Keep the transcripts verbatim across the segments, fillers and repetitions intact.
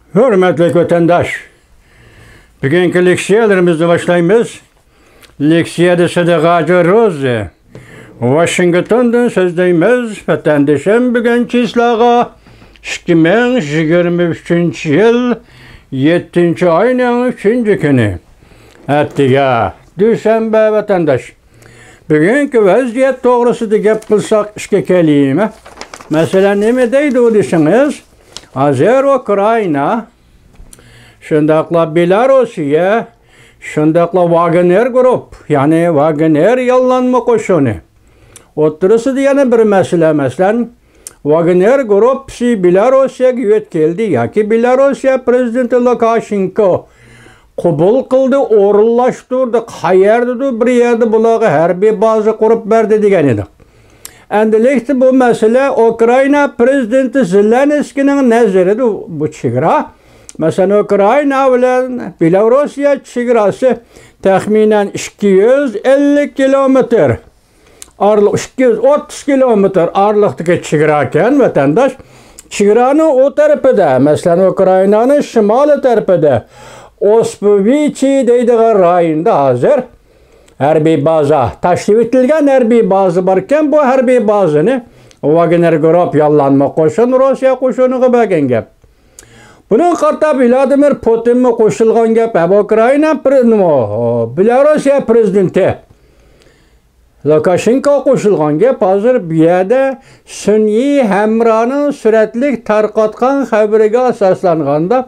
ھۆرمەتلىك ۋەتەنداش، بۈگۈنكى لېكسىيەلىرىمىزنى باشلايمىز. لېكسىيەدە سىدىق ھاجى روزى. ۋاشىنگتوندىن سۆزلەيمىز. ۋەتەندىشىم، بۈگۈن چىسلاغا ئىككى مىڭ يىگىرمە ئۈچىنچى يىل يەتتىنچى ئاينىڭ ئۈچىنچى كۈنى. ئەتىگە، دۈشەنبە، ۋەتەنداش. بۈگۈنكى ۋەزىيەت توغرىسىدا گەپ قىلساق، ئىككى كەلىمە. مەسىلەن، نېمە دەيدۇ دېسىڭىز، ھازىر ئۇكرائىنا، شۇنداقلا بېلاروسىيە، شۇنداقلا ۋاگنېر گۇرۇپ، يەنى ۋاگنېر ياللانما قوشۇنى ئوتتۇرىسىدا يەنە بىر مەسىلە، مەسىلەن، ۋاگنېر گۇرۇپپىسى بېلاروسىيەگە يۆتكەلدى ياكى بېلاروسىيە پرېزىدېنتى لۇكاشېنكو قوبۇل قىلدى، ئورۇنلاشتۇردى، قەيەردىدۇ، بىر يەردە بۇلارغا ھەربىي بازا قۇرۇپ بەردى دېگەن ئىدى. ئەمدىلىكتە بۇ مەسىلە ئۇكرائىنا پرېزىدېنتى زېلېنسكىينىڭ نەزىرىدە بۇ چېگرا، مەسىلەن، ئۇكرائىنا بىلەن بېلاروسىيە چېگراسى تەخمىنەن ئىككى يۈز ئەللىك كىلومېتىر ئارىلىق، ئىككى يۈز ئوتتۇز كىلومېتىر ئارىلىقتىكى چېگرا ئىكەن، ۋەتەنداش. چېگرانىڭ ئۇ تەرىپىدە، مەسىلەن، ئۇكرائىنانىڭ شىمالىي تەرىپىدە ئوسپوۋىچى دەيدىغان رايوندا ھازىر ھەربىي بازا، تاشلىۋېتىلگەن ھەربىي بازا باركەن، بۇ ھەربىي بازىنى ۋاگنېر گۇرۇپ ياللانما قوشۇن روسىيە قوشۇنىغا بەرگەن گەپ. بۇنىڭغا قارىتا ۋلادىمىر پۇتىنمۇ قوشۇلغان گەپ، ھەم ئۇكرائىنا پرې-، نېمە، بېلاروسىيە پرېزىدېنتى لۇكاشېنكو قوشۇلغان گەپ. ھازىر بۇ يەردە سۈنئىي ھەمرانىڭ سۈرەتلىك تارقاتقان خەۋىرىگە ئاساسلانغاندا،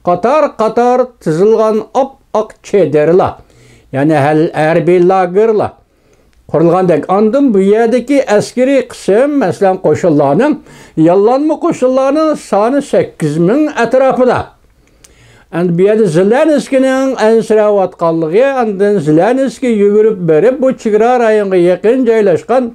قاتار-قاتار تىزىلغان ئاپئاق چېدىرلار، يەنى ھەل-، ھەربىي لاگېرلار قۇرۇلغاندەك. ئاندىن بۇ يەردىكى ئەسكىرىي قىسىم، مەسىلەن، قوشۇنلارنىڭ، ياللانما قوشۇنلارنىڭ سانى سەككىز مىڭ ئەتراپىدا. ئەمدى بۇ يەردە زېلېنسكىينىڭ ئەنسىرەۋاتقانلىقى، ئاندىن زېلېنسكىي يۈگۈرۈپ بېرىپ، بۇ چېگرا رايونىغا يېقىن جايلاشقان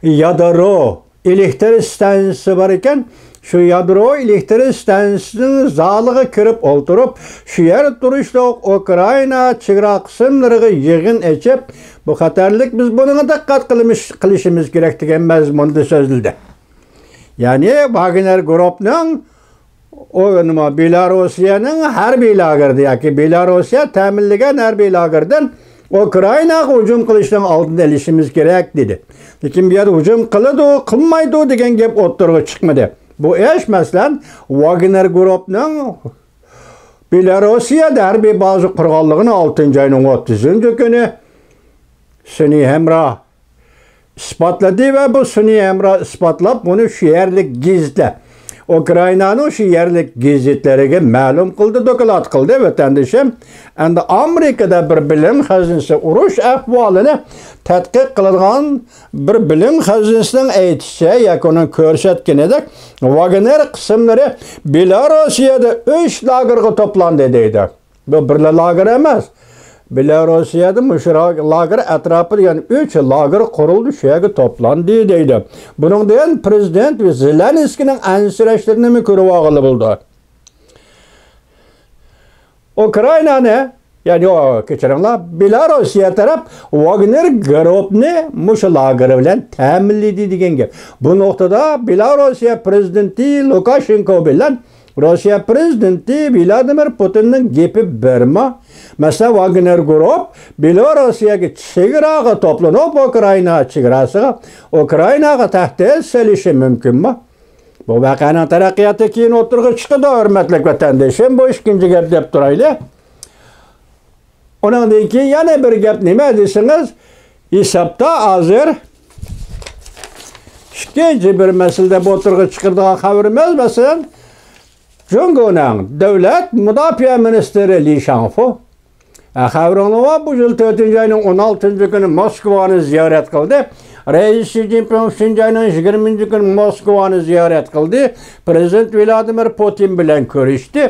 يادرو ئېلېكتر ئىستانسىسى بار ئىكەن، شۇ يادرو ئېلېكتر ئىستانسىسىنىڭ زالىغا كىرىپ ئولتۇرۇپ، شۇ يەردە تۇرۇشلۇق ئۇكرائىنا چېگرا قىسىملىرىغا يىغىن ئېچىپ، بۇ خەتەرلىك، بىز بۇنىڭغا دىققەت قىلىمىش-، قىلىشىمىز كېرەك دېگەن مەزمۇندا سۆزلىدى. يەنى ۋاگنېر گۇرۇپنىڭ ئۇ نېمە، بېلاروسىيەنىڭ ھەربىي لاگېرىدا ياكى بېلاروسىيە تەمىنلىگەن ھەربىي لاگېردىن ئۇكرائىناغا ھۇجۇم قىلىشنىڭ ئالدىنى ئېلىشىمىز كېرەك، دېدى. لېكىن بۇ يەردە ھۇجۇم قىلىدۇ، قىلمايدۇ دېگەن گەپ ئوتتۇرىغا چىقمىدى. بۇ ئىش، مەسىلەن، ۋاگنېر گۇرۇپنىڭ بېلاروسىيەدە ھەربىي بازا قۇرغانلىقىنى ئالتىنچى ئاينىڭ ئوتتۇزىنچى كۈنى سۈنئىي ھەمراھ ئىسپاتلىدى ۋە بۇ سۈنئىي ھەمراھ ئىسپاتلاپ، بۇنى شۇ يەرلىك گېزىتلەر، ئۇكرائىنانىڭ شۇ يەرلىك گېزىتلىرىگە مەلۇم قىلدى، دوكلات قىلدى، ۋەتەندىشىم. ئەمدى ئامېرىكىدا بىر بىلىم خەزىنىسى ئۇرۇش ئەھۋالىنى تەتقىق قىلىدىغان بىر بىلىم خەزىنىسىنىڭ ئېيتىشىچە ياكى ئۇنىڭ كۆرسەتكىنىدەك، ۋاگنېر قىسىملىرى بېلاروسىيەدە ئۈچ لاگېرغا توپلاندى، دەيدۇ. بۇ بىرلا لاگېر ئەمەس. بېلاروسىيەدە مۇشۇ را-، لاگېر ئەتراپىدا يەنە ئۈچ لاگېر قۇرۇلدى، شۇ يەرگە توپلاندى، دەيدۇ. بۇنىڭدىن پرېزىدېنت زېلېنسكىينىڭ ئەنسىرەشلىرىنىمۇ كۆرۈۋالغىلى بولىدۇ. ئۇكرائىنانى، يەنى، يو، كەچۈرۈڭلار، بېلاروسىيە تەرەپ ۋاگنېر گۇرۇپنى مۇشۇ لاگېر بىلەن تەمىنلىدى دېگەن گەپ. بۇ نۇقتىدا بېلاروسىيە پرېزىدېنتى لۇكاشېنكو بىلەن روسىيە پرېزىدېنتى ۋلادىمىر پۇتىننىڭ گېپى بىرما. مەسىلەن، ۋاگنېر گۇرۇپ بېلاروسىيەگە چېگراغا توپلىنىپ، ئۇكرائىنا چېگراسىغا، ئۇكرائىناغا تەھدىت سېلىشى مۇمكىنمۇ؟ بۇ ۋەقەنىڭ تەرەققىياتى كېيىن ئوتتۇرىغا چىقىدۇ، ھۆرمەتلىك ۋەتەندىشىم. بۇ ئىككىنچى گەپ دەپ تۇرايلى. ئۇنىڭدىن كېيىن يەنە بىر گەپ نېمە دېسىڭىز، ھېسابتا ھازىر ئىككىنچى بىر مەسىلە دەپ ئوتتۇرىغا چىقىرىدىغان خەۋىرىمىز، مەسىلەن، جۇڭگونىڭ دۆلەت مۇداپىئە مىنىستىرى لى شاڭفۇ، ئە، خەۋىرىڭلار بار، بۇ يىل تۆتىنچى ئاينىڭ ئون ئالتىنچى كۈنى موسكۋانى زىيارەت قىلدى. رەئىس شى جىنپىڭ ئۈچىنچى ئاينىڭ يىگىرمىنچى كۈنى موسكۋانى زىيارەت قىلدى. پرېزىدېنت ۋلادىمىر پۇتىن بىلەن كۆرۈشتى.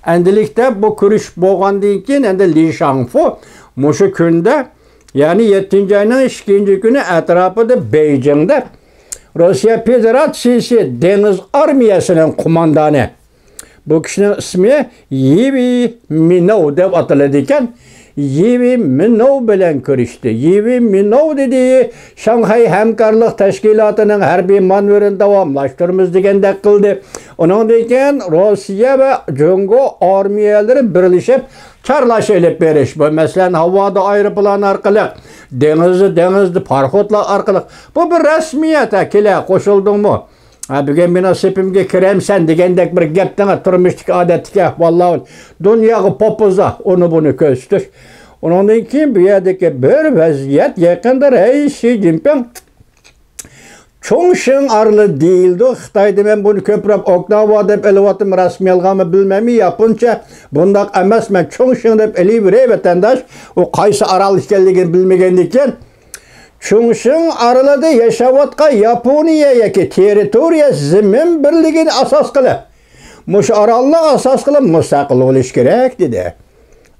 ئەمدىلىكتە بۇ كۆرۈشۈپ بولغاندىن كېيىن، ئەمدى لى شاڭفۇ مۇشۇ كۈندە، يەنى يەتتىنچى ئاينىڭ ئىككىنچى كۈنى ئەتراپىدا بېيجىڭدا روسىيە فېدېراتسىيىسى دېڭىز ئارمىيەسىنىڭ قوماندانى، بۇ كىشىنىڭ ئىسمى يىۋى مىنوۋ دەپ ئاتىلىدىكەن. يىۋى مىنوۋ بىلەن كۆرۈشتى. يىۋى مىنوۋ دېدى، شاڭخەي ھەمكارلىق تەشكىلاتىنىڭ ھەربىي مانېۋىرىنى داۋاملاشتۇرىمىز دېگەندەك قىلدى. ئۇنىڭدىن كېيىن روسىيە ۋە جۇڭگو ئارمىيەلىرى بىرلىشىپ چارلاش ئېلىپ بېرىش. بۇ، مەسىلەن، ھاۋادا ئايروپىلان ئارقىلىق، دېڭىزدا، دېڭىزدا پاراخوتلار ئارقىلىق. بۇ بىر رەسمىيەت، ھە، كېلە، قوشۇلدۇڭمۇ؟ ھە، بۈگۈن مېنىڭ سېپىمگە كىرەمسەن دېگەندەك بىر گەپنىڭ تۇرمۇشتىكى ئادەتتىكى ئەھۋاللار، دۇنياغا پوپوزا، ئۇنى بۇنى كۆرسىتىش. ئۇنىڭدىن كېيىن بۇ يەردىكى بىر ۋەزىيەت، يېقىندا رەئىس شى جىنپىڭ چۇڭشىڭ ئارىلى دېيىلىدۇ. خىتايدا مەن بۇنى كۆپرەك ئوكناۋا دەپ ئېلىۋاتىمەن، رەسمىي ئالغانمۇ بىلمەيمەن، ياپونچە بۇنداق ئەمەس، مەن چۇڭشىڭ دەپ ئېلىۋېرەي، ۋەتەنداش. ئۇ قايسى ئارال ئىكەنلىكىنى بىلمىگەندىكىن. چۇڭشىڭ ئارىلىدا ياشاۋاتقان ياپونىيە ياكى تېررىتورىيە زېمىن بىرلىكىنى ئاساس قىلىپ، مۇشۇ ئارالنى ئاساس قىلىپ مۇستەقىل بولۇش كېرەك، دېدى.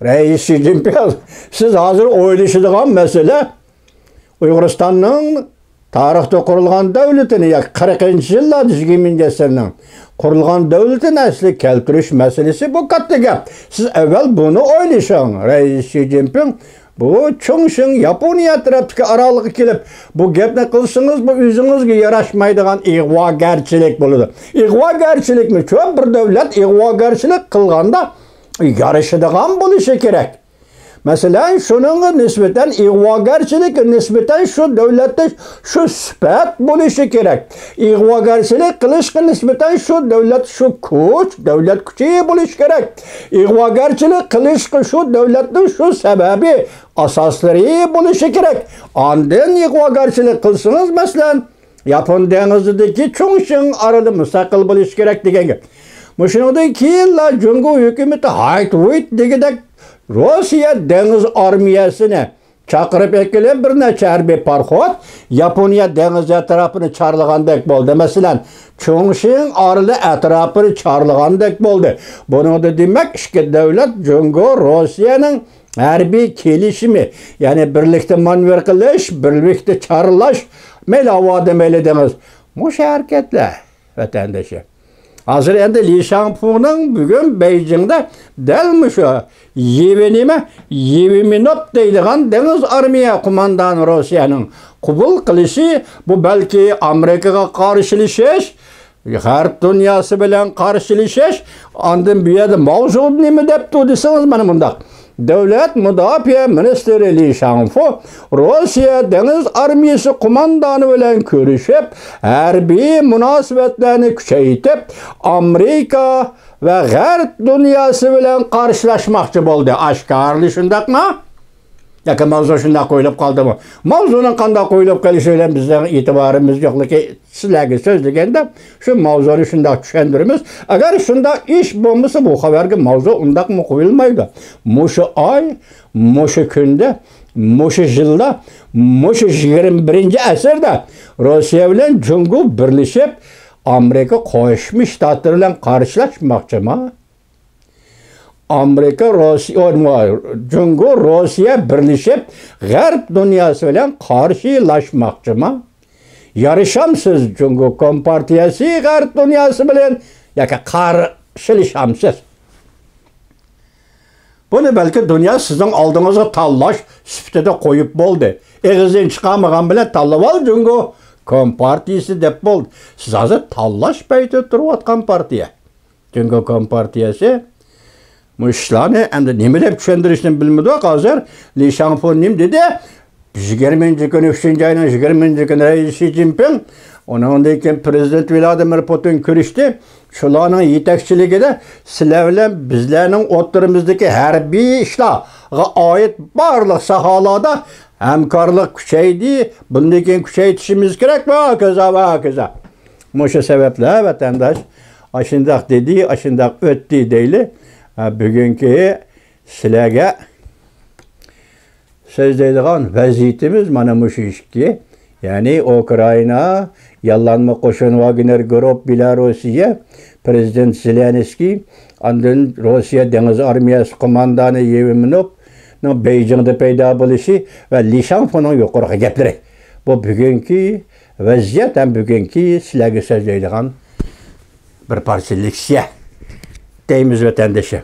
رەئىس شى جىنپىڭ، سىز ھازىر ئويلىشىدىغان مەسىلە ئۇيغۇرىستاننىڭ تارىختا قۇرۇلغان دۆلىتىنى ياكى قىرىقىنچى يىللاردا يىگىرمىنچى ئەسىرنىڭ قۇرۇلغان دۆلىتىنى ئەسلىگە كەلتۈرۈش مەسىلىسى، بۇ كاتتا گەپ. سىز ئەۋۋەل بۇنى ئويلىشىڭ. رەئىس شى جىنپىڭ، بۇ چۇڭشىڭ ياپونىيە ئەتراپتىكى ئارالغا كېلىپ، بۇ گەپنى قىلسىڭىز، بۇ ئۆزىڭىزگە ياراشمايدىغان ئىغۋاگەرچىلىك بولىدۇ. ئىغۋاگەرچىلىكمۇ؟ شۇ بىر دۆلەت ئىغۋاگەرچىلىك قىلغاندا يارىشىدىغان بولۇشى كېرەك. مەسىلەن، شۇنىڭغا نىسبەتەن، ئىغۋاگەرچىلىككە نىسبەتەن شۇ دۆلەتتە شۇ سۈپەت بولۇشى كېرەك. ئىغۋاگەرچىلىك قىلىشقا نىسبەتەن شۇ دۆلەت شۇ كۈچ، دۆلەت كۈچى بولۇشى كېرەك. ئىغۋاگەرچىلىك قىلىشقا شۇ دۆلەتنىڭ شۇ سەۋەبى، ئاساسلىرى بولۇشى كېرەك. ئاندىن ئىغۋاگەرچىلىك قىلسىڭىز، مەسىلەن، ياپون دېڭىزىدىكى چۇڭشىڭ ئارىلى مۇستەقىل بولۇشى كېرەك دېگەن گەپ. مۇشۇنىڭدىن كېيىنلا جۇڭگو ھۆكۈمىتى ھايت-ھۇيت دېگۈدەك روسىيە دېڭىز ئارمىيەسىنى چاقىرىپ ئەكېلىپ، بىر نەچچە ھەربىي پاراخوت ياپونىيە دېڭىزى ئەتراپىنى چارلىغاندەك بولدى. مەسىلەن، چۇڭشىڭ ئارىلى ئەتراپىنى چارلىغاندەك بولدى. بۇنىڭدا دېمەك، ئىككى دۆلەت، جۇڭگو، روسىيەنىڭ ھەربىي كېلىشىمى، يەنى بىرلىكتە مانېۋىر قىلىش، بىرلىكتە چارلاش، مەيلى ھاۋادا، مەيلى دېڭىز. مۇشۇ ھەرىكەتلەر، ۋەتەندىشى. ھازىر ئەمدى لى شاڭفۇنىڭ بۈگۈن بېيجىڭدا دەل مۇشۇ يىۋى نېمە، يىۋى مىنوپ دەيدىغان دېڭىز ئارمىيە قوماندانى روسىيەنىڭ قوبۇل قىلىشى، بۇ بەلكى ئامېرىكىغا قارشىلىشىش، غەرب دۇنياسى بىلەن قارشىلىشىش، ئاندىن بۇ يەردە ماۋزۇ نېمە دەپتۇ دېسىڭىز، مانا مۇنداق. دۆلەت مۇداپىئە مىنىستىرى لى شاڭفۇ روسىيە دېڭىز ئارمىيەسى قوماندانى بىلەن كۆرۈشۈپ، ھەربىي مۇناسىۋەتلەرنى كۈچەيتىپ، ئامېرىكا ۋە غەرب دۇنياسى بىلەن قارشىلاشماقچى بولدى. ئاشكارىلى شۇنداقمۇ؟ ياكى ماۋزۇ شۇنداق قويۇلۇپ قالدىمۇ؟ ماۋزۇنىڭ قانداق قويۇلۇپ قېلىشى بىلەن بىزنىڭ ئېتىبارىمىز يوق. لېكىن سىلەرگە سۆزلىگەندە شۇ ماۋزۇنى شۇنداق چۈشەندۈرىمىز. ئەگەر شۇنداق ئىش بولمىسا، بۇ خەۋەرگە ماۋزۇ ئۇنداقمۇ قويۇلمايدۇ. مۇشۇ ئاي، مۇشۇ كۈندە، مۇشۇ يىلدا، مۇشۇ يىگىرمە بىرىنچى ئەسىردە روسىيە بىلەن جۇڭگو بىرلىشىپ، ئامېرىكا قوشما شتاتلىرى بىلەن قارشىلاشماقچىما؟ ئامېرىكا، روسىيە، جۇڭگو، روسىيە بىرلىشىپ غەرب دۇنياسى بىلەن قارشىلاشماقچىما؟ يارىشامسىز جۇڭگو كومپارتىيەسى غەرب دۇنياسى بىلەن ياكى قارشىلىشامسىز؟ بۇنى بەلكى دۇنيا سىزنىڭ ئالدىڭىزغا تاللاش سۈپىتىدە قويۇپ بولدى. ئېغىزدىن چىقارمىغان بىلەن تاللىۋال جۇڭگو كومپارتىيىسى دەپ بولدى. سىز ھازىر تاللاش پەيتىدە تۇرۇۋاتقان پارتىيە. جۇڭگو كومپارتىيەسى مۇشۇ ئىشلارنى ئەمدى نېمە دەپ چۈشەندۈرۈشنى بىلمىدۇق. ھازىر لى شاڭفۇ نېمە دېدى؟ يىگىرمىنچى كۈنى، ئۈچىنچى ئاينىڭ يىگىرمىنچى كۈنى رەئىس شى جىنپىڭ، ئۇنىڭدىن كېيىن پىرېزىدېنت ۋلادىمىر پۇتىن كۆرۈشتى. شۇلارنىڭ يېتەكچىلىكىدە سىلەر بىلەن بىزلەرنىڭ ئوتتۇرىمىزدىكى ھەربىي ئىشلارغا ئائىت بارلىق ساھەلەردە ھەمكارلىق كۈچەيدى. بۇندىن كېيىن كۈچەيتىشىمىز كېرەك ۋە ھاكازا ۋە ھاكازا. مۇشۇ سەۋەبلەر، ۋەتەنداش، ئاشۇنداق دېدى، ئاشۇنداق ئۆتتى دەيلى. ھە، بۈگۈنكى سىلەرگە سۆزلەيدىغان ۋەزىيىتىمىز مانا مۇشۇ ئىككى. يەنى ئۇكرائىنا، ياللانما قوشۇن ۋاگنېر گۇرۇپ، بېلاروسىيە، پىرېزىدېنت زېلېنسكىي، ئاندىن روسىيە دېڭىز ئارمىيەسى قوماندانى يېۋمېنوفنىڭ بېيجىڭدا پەيدا بولۇشى ۋە لى شاڭفۇنىڭ يۇقىرىقى گەپلىرى. بۇ بۈگۈنكى ۋەزىيەت ھەم بۈگۈنكى سىلەرگە سۆزلەيدىغان بىر پارچە لېكسىيە دەيمىز، ۋەتەندىشىم.